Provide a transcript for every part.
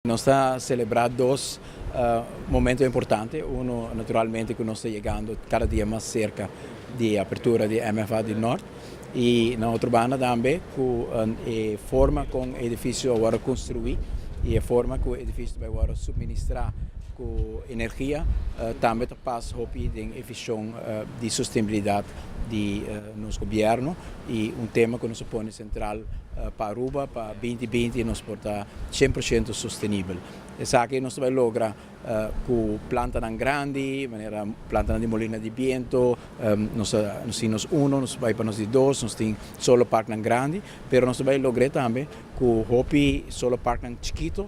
Nos ta selebrá dos momento importante. Uno, naturalmente, ku nos ta yegando kada dia mas serka di apertura di MFA di Nort. I na otro banda tambe, ku e forma kon e edifisio a wòrdu konstruí i e forma ku e edifisio ta wòrdu suministrá ku energia, tambe ta pas hopi den e vishon di sostenibilidat di nos gobièrnu i un tema ku nos a pone sentral pa Aruba pa 2020 nos por ta 100% sostenibel. Esaki nos ta bai logra ku plantanan grandi, manera plantanan di molina di biento, nos tin nos uno, nos bai pa nos di dos, nos tin solar parknan grandi, pero nos ta bai logra tambe ku hopi solar parknan chikito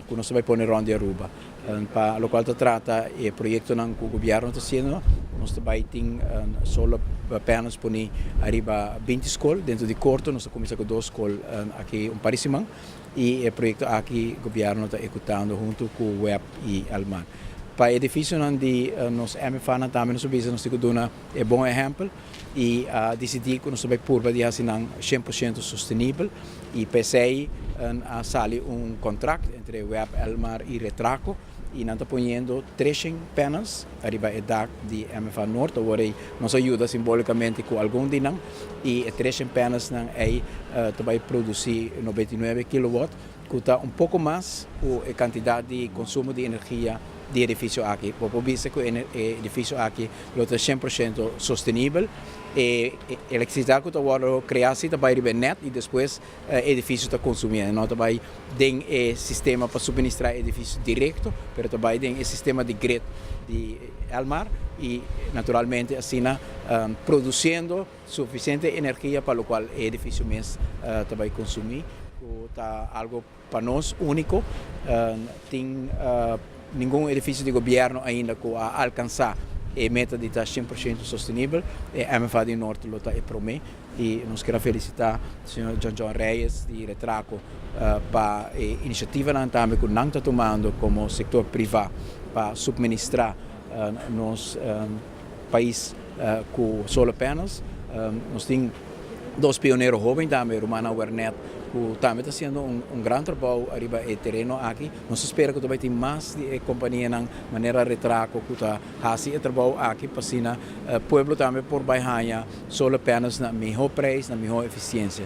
ku nos ta bai pone rònt di Aruba. Pa lokual ta trata e proyektonan ku gobièrnu ta hasiendo, nos ta bai tin solar panels pone ariba 20 skol. Dentro di korto nos ta kuminsá ku dos skol aki un par di siman i e proyekto aki gobièrnu ta ehekutando huntu ku WEB i Elmar. Pa edifisionan di nos MFA tambe nos bisa nos tin ku duna e bon ehèmpel i a disidí ku nos ta bai purba di hasi nan 100% sostenibel i p'esei a sali un kontrakt entre WEB, Elmar i Retraco i nan ta poniendo 300 panels ariba e dak di MFA Noord. Awor nos a yuda simbólikamente ku algun di nan i e 300 panels nan ei ta bai produsí 99 kilowatt, ku ta un poko mas ku e kantidat di konsumo di energia di edifisio aki. Bo por bisa ku e edifisio aki lo ta 100% sostenibel. E elektrisidat ku ta wòrdu kreá si ta bai riba net i despues e edifisio ta konsumí. No ta bai den e sistema pa suministrá edifisio direkto, pero ta bai den e sistema di grid di Elmar i naturalmente asina produsiendo sufisiente energia pa lokual e edifisio mes ta bai konsumí, ku ta algu pa nos úniko. Tin ningun edifisio di gobièrnu ainda ku a alkansá e meta di ta 100% sostenibel. E MFA di Noord lo ta e promé i nos ke felisitá señor John John Reyes di Retraco pa e inisiativanan tambe ku nan ta tumando komo sektor privá pa suministrá nos pais ku solar panels. Nos tin dos pionero hóben tambe, Romana Wernet, ku tambe ta hasiendo un gran trabou ariba e tereno aki. Nos ta spera ku tambe tin mas di kompanianan manera Retraco ku ta hasi e trabou aki pa asina pueblo tambe por bai haña solar panels na mihó preis, na mihó efisiensia.